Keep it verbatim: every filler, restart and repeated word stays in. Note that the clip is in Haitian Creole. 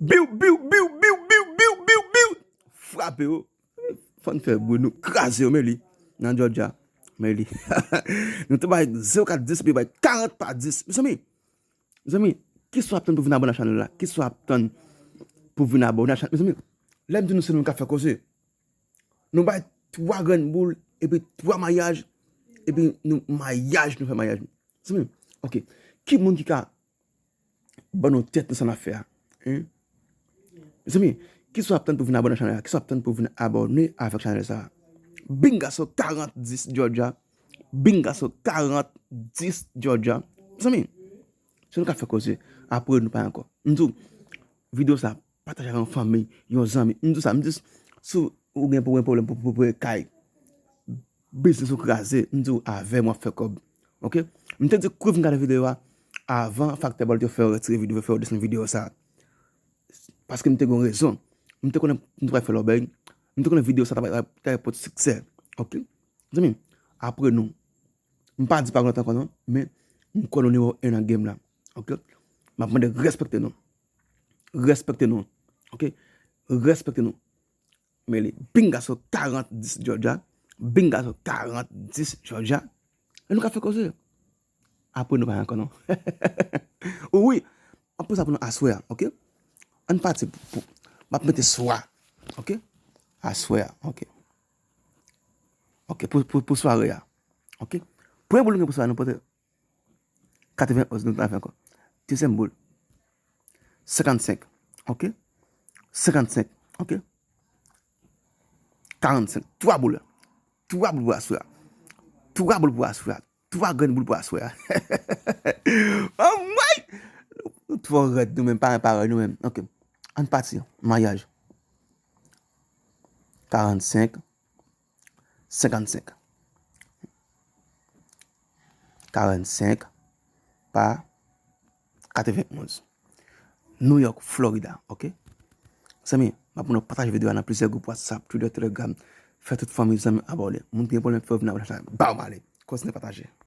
Biw, biw, biw, biw, biw, biw, biw, biw. Frape yo. Fò n fè bri, nou kraze yo, men li. Nan Georgia. Men li. Nou te bay zewo kat dis, epi bay karant pa dis. Mezanmi, mezanmi, kisa w ap tann pou vin abòne a chanèl la? Kisa w ap tann pou vin abòne a chanèl? Mezanmi, lè m di nou se nou k ap fè koze. Nou bay twa grenn boul, epi twa mayaj, epi nou mayaj, nou fè mayaj. Mezanmi, ok. Ki moun ki ka ban nou tèt nan sa n ap fè a? Hein? Mezanmi, kisa w ap tann pou vin abòne a chanèl la? Kisa w ap tann pou vin abòne avèk chanèl sa a? Bingaso karant dis Georgia. Bingaso karant dis Georgia. Mezanmi, se nou k ap fè koze. Apre nou pa ankò. M di w, videyo sa, pataje avèk yon fanmi, yon zanmi. M di w sa, m di, si w gen pou gen pwoblèm pou pou pou kay, biznis ou kraze, m di w avè m w ap fè kòb. Ok? M te di kouv m gade videyo a avan faktè bòl te fè yo retire videyo, fè yo desann videyo sa. Paske m te gen rezon. M te konnen m t ap fè lòbèy. M te konnen videyo sa ta ta ta pot siksè. Ok? Zanmi, apre nou. M pa di pa gen lòt ankò non, men m kwè nou nimewo en nan game la. Ok? M ap mande respekte nou. Respekte nou. Ok? Respekte nou. Men li, Bingaso karant dis Georgia. Bingaso karant dis Georgia. E nou ka fè koze. Apre nou pa ankò non. Wi, m ap poze sa pou nou aswè a, ok? Ann pati pou, pou, m ap mete swa, ok? Aswè a, ok. Ok, pou, pou, pou sware a, ok? Premye boul nou gen pou sware a, nou pote katreven onz, nou ta fè ankò. Dezyèm boul, senkannsenk, ok? Senkannsenk, ok? Karannsenk, twa boul. Twa boul pou aswè a. Twa boul pou aswè a. Twa grenn boul pou aswè a. Anmwey! Nou twò rèd nou menm, pa gen parèy nou menm. Ok. Ann pati. Mayaj. Karannsenk, senkannsenk. Karannsenk pa katreven onz. New York, Florida, ok? Zanmi, m ap mande w pataje videyo a nan plizyè gwoup WhatsApp, Twitter, Telegram. Fè tout fanmi, zanmi abòne. Moun ki gen pwoblèm, fè yo vin abòne. Ba w male. Kontinye pataje.